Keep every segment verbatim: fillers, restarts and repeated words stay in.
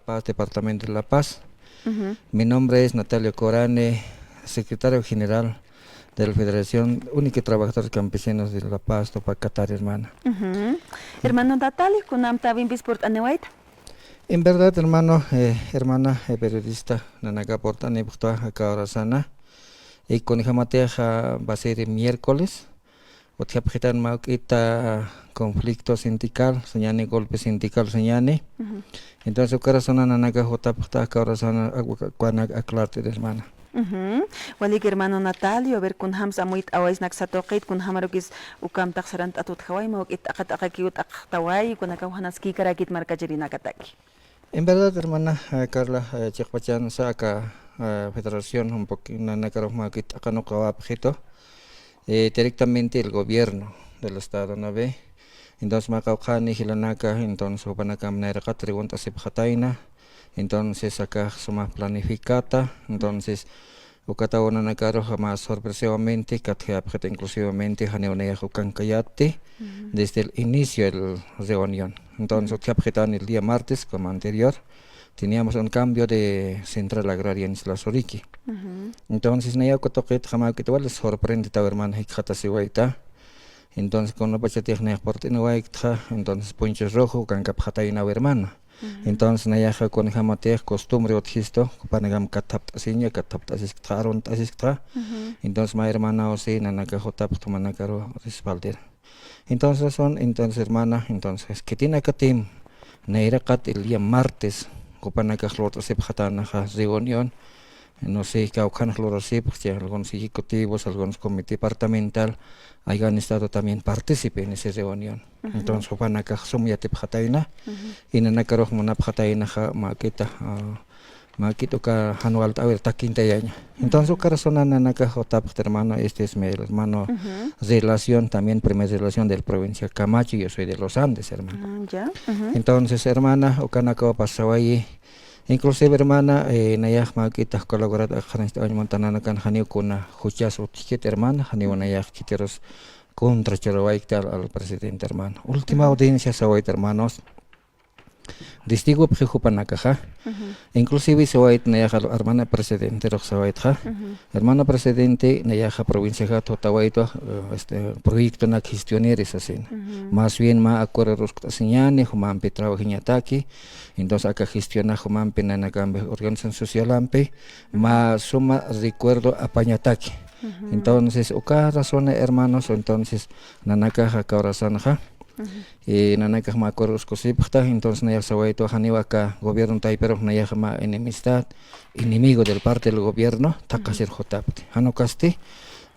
Paz, departamento de La Paz. Mi nombre es Natalio Corane, secretario general de la Federación Única de Trabajadores Campesinos de La Paz, Tupac Katari, hermana. Hermano Natalio, kunamtawimpis purt'aniwayta. En verdad, hermano, eh, hermana, eh, periodista, nanaka purt'anipxta aka urasana. Y kunjamatixa va a ser miércoles. Utjapxitan mä juk'ita conflicto sindical sañani, golpe sindical sañani. Entonces, uka razona nanaka jutapxta aka urasana, ukanak aclart'ir, hermana. Walik, hermano Natalio, a ver, kunjams amuyt'awaysa naksa tuqit, kunjamarukis ukamtax sarant'at utjaway, mä juk'it t'aqa t'aqakiw t'aqtaway, kunakaw janaskïkarakit markachirinakataki. En verdad, hermana, eh, Carla, eh, chiqpachansa aka, eh, federación un poqui-, nanakarux mä juk'it t'aqanuqawapxitu, eh, directamente el gobierno del estado, ¿no ve? Entonces, mä qawqhani jilanaka, entonces, jupanakam nayraqat riwunt'asipxatayna, entonces, akax suma planificata, entonces, ukataw nanakaruxa mä sorpresivamente katjayapxit, inclusivamente janiw nayax ukankayatti desde el inicio del reunión. Entonces, utjapxitan el día martes, como anterior, teníamos un cambio de central agraria en Isla Suriki. Entonces, nayax uka tuqitxa mä juk'it wali sorprendetaw, hermana, jikxatasiwayta. Entonces, kunapachatix nayax purt'aniwaykta, entonces, ponchos rojo ukankapxataynaw, hermana. Entonces, nayaxa kunjamatix costumbre utjistu, jupanakam kathapt'asiña, kathapt'asisktxa, arunt'asisktxa. Entonces, mä hermanaw si nanaka jutapxta, mä nanakaru respaldera. Entonces, son, entonces, hermana, entonces, khitinakatim nayraqat el día martes, jupanakax lurt'asipxatanaxa reunión, no sé, kawkhanx lurasipxchi, algunos ejecutivos, algunos comité departamental, hayan estado también partícipe en esa reunión. Entonces, jupanakax sum yatipxatayna, y nanakarux munapxataynaxa, mä juk'ita, ah, mä juk'ita uka jan walt'äwir takintayaña. Entonces, uka razona nanakax jutapxta, hermano, este es mi hermano, relación, también primera relación de la provincia Camacho, yo soy de los Andes, hermano. Ah, ya. Entonces, hermana, ukanakaw pasawayi, inclusive, hermana, eh, nayax mä juk'ita colaborat aqhanist'awañ munta nanakan janiw kuna juchas utjkit, hermana, janiw nayax khitirus contra churawaykta al, al presidente, hermano. Última audiencia sawayta, hermanos. Testigopxi jupanakaxa. Inclusive sawayta nayaxa hermana presidenterux sawaytxa. Hermano presidente, nayaxa provinciaxa tutawaytwa, eh, este, proyectonak gestioniri sasina. Más bien mä acuerdo uskut'asiñani, jumampi trabajiñataki. Entonces, aka gestionax jumampi nanakampi organización socialampi, mä suma recuerdo apañataki. Entonces, uka razona, hermanos, entonces, nanakaxa aka urasanxa, y nanakax mä acuerdo uskusipxta, entonces, nayax sawaytwa janiw aka gobierno tayparux nayax mä enemistad, enemigo del parte del gobierno, thaqhasir jutapti. Jan ukasti,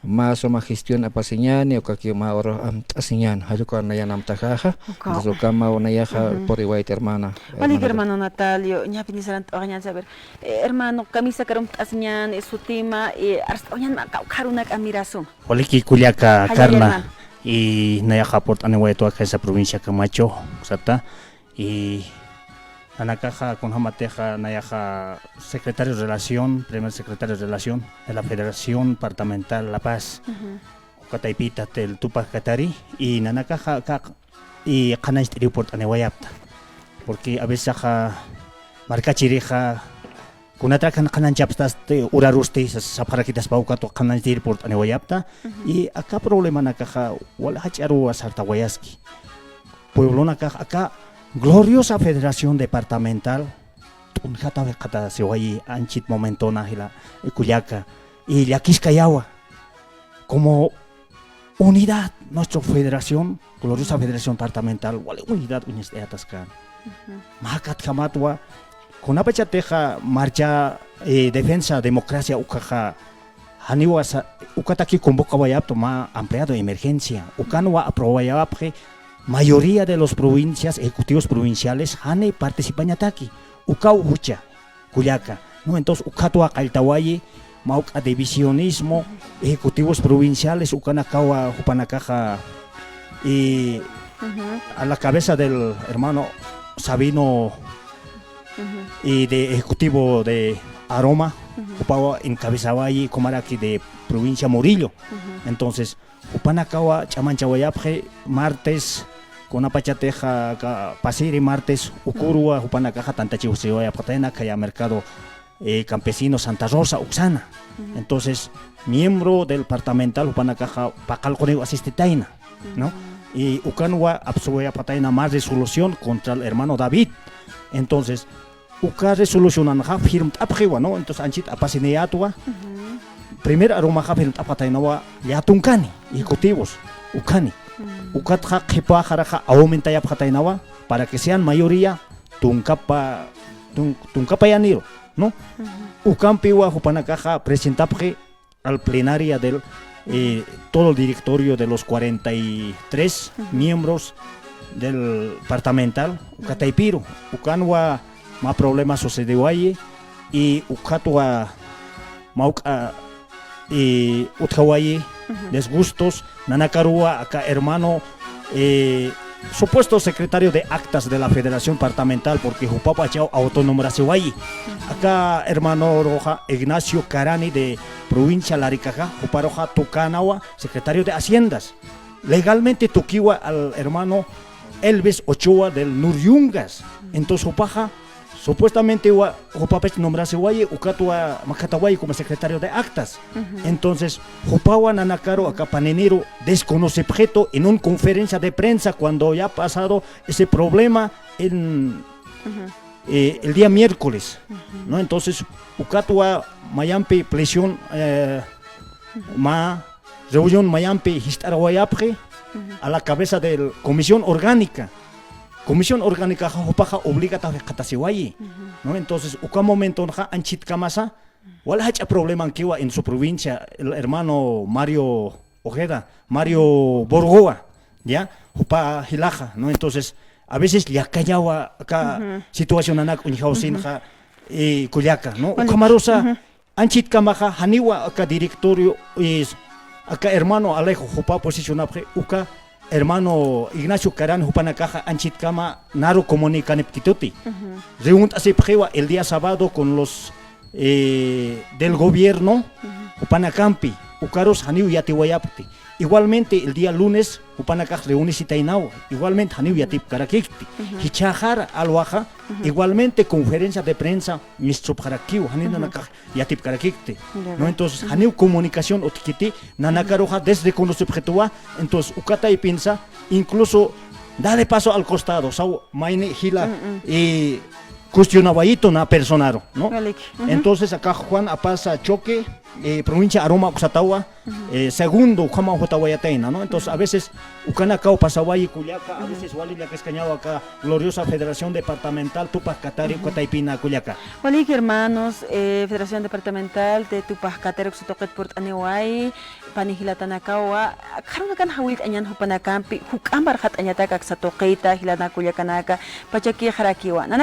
mä suma gestión apasiñani, ukakiw mä uru amt'asiñan, jall uka nayan amtajaxa, entonces, uka mä nayaxa puriwayta, hermana. Walik, hermano Natalio, ñapini sarant'awañan saber, eh, hermano, kamisa karumt'asiñan, eh, sutima, eh, arst'awañan mä kawkharunak amirasuma. Waliki kullaka Carla, y nayaxa purt'aniwaytwa aka provincia Camacho, sata, y nanakaxa kunjamatixa nayaxa secretario de relación, primer secretario de relación de la Federación Departamental La Paz. Uka taypita del Tupac Katari, y nanakaxa aka, y qhanañcht'iriw purt'aniwayapta. Porque a veces axa markachirixa, kunatrak jan qhanañchapxtasti, urarusti, sas-, sapxarakitaspa ukatwa qhanañchtir purt'aniwayapta, y aka problemanakaxa wal jach'aruw sartawayaski. Pueblonakax aka gloriosa federación departamental, t'unjata jikxatasiwayi anchit momentona jila, eh, kullaka, y llakiskayawa. Como unidad, nuestra federación, gloriosa federación departamental, wali unidad uñast'ayataskan. Mä juk'atjamatwa, kunapachatixa marcha, eh, defensa democracia ukaxa, janiwa sa-, ukataki convocawayapta mä ampliado de emergencia, ukanwa aprobawayapxi mayoría de los provincias, ejecutivos provinciales, jani participañataki, ukaw jucha. Kullaka, ¿no? Entonces, ukatwa qalltawayi, mä juk'a divisionismo, ejecutivos provinciales, ukanakawa, jupanakaxa, y a la cabeza del hermano Sabino, y de ejecutivo de Aroma, jupawa encabezawayi, kumaraki de provincia Murillo. Entonces, jupanakawa ch'amanchawayapxi martes, kunapachatixa aka pasiri martes ukürwa jupanakaxa tantachiwsiwayapxatayna khaya mercado, eh, campesino Santa Rosa uksana. Entonces, miembro del departamental jupanakaxa paqallquniw asistitayna, ¿no? Y ukanwa apsuwayapxatayna más resolución contra el hermano David. Entonces, uka resolucionanxa firmt'apxiwa, ¿no? Entonces, anchhit apasiniyätwa. Primer arumaxa firmt'apxataynawa llätunkani, ejecutivos, ukhani. Ukatxa qhipaxaraxa aumentayapxataynawa, para que sean mayoría tunkapa, tun-, tunkapayaniru, ¿no? Ukampiwa jupanakaxa presentapxi al plenaria del, eh, todo el directorio de los cuarenta y tres miembros del departamental, uka taypiru, ukanwa mä problema sucediwayi, y ukatwa mä juk'a, eh, utjawayi, disgustos, nanakaruwa aka hermano, eh, supuesto secretario de actas de la Federación Departamental, porque jupapachaw autonombrasiwayi. Aka hermanoruxa Ignacio Carani de provincia Laricaja, juparuxa tukänawa secretario de Haciendas. Legalmente tukiwa al hermano Elvis Ochoa del Nuriungas. Entonces, jupaxa supuestamente wa, jupapach nombrasiwayi, ukatwa makatawayi como secretario de actas. Entonces, jupawa nanakaru aka paniniru desconocipxitu en un conferencia de prensa cuando ya ha pasado ese problema en, eh, el día miércoles, ¿no? Entonces, ukatwa mayampi presión, eh, mä reunión mayampi jist'arawayapxi a la cabeza del comisión orgánica. Comisión orgánica jupaxa obligatawayapxatasiwayi, ¿no? Entonces, uka momentonxa anchhitkamasa, wal jach'a problemankiwa en su provincia, el hermano Mario Ojeda, Mario Borgoa, ¿ya? Jupa jilaxa, ¿no? Entonces, a veces llakañawa aka situacionanak uñjawsinxa, eh, kullaka, ¿no? Ukhamarusa, anchhitkamaxa, janiwa aka directorio, es, aka hermano Alejo jupa posicionapxi, uka hermano Ignacio Carani jupanakaxa anchhitkama naru comunicanipkituti. Reuntasipxiwa el día sábado con los, eh, del gobierno, jupanakampi, ukarus janiw yatiwayapkti. Igualmente, el día lunes, jupanakax reunisitaynawa, igualmente janiw yatipkarakikti. Jichhaxar alwaxa, igualmente conferencia de prensa mistupxarakiw, janiw nanakax yatipkarakikti. ¿No? Entonces, janiw comunicación utjkiti, nanakaruxa desreconocipxituwa, entonces, uka taypinsa, incluso, dale paso al costado, saw mayni jila, y cuestionawayitu na personaru, ¿no? Entonces, aka Juan Apaza Choque, eh, provincia Aroma uksatawa, eh, segundo, ukhama jutawayatayna, ¿no? Entonces, a veces, ukanakaw pasawayi kullaka, a veces wali llakaskañawa aka gloriosa Federación Departamental Tupac Katari uka taypina kullaka. Walik hermanos, eh, Federación Departamental de Tupac Katari uksa tuqit purt'aniway, pani jilatanakawa, akxarunakan jawillt'añan jupanakampi, juk'amp arxat'añatak aksa tuqita, jilanaka kullakanaka, pachakixarakiwa.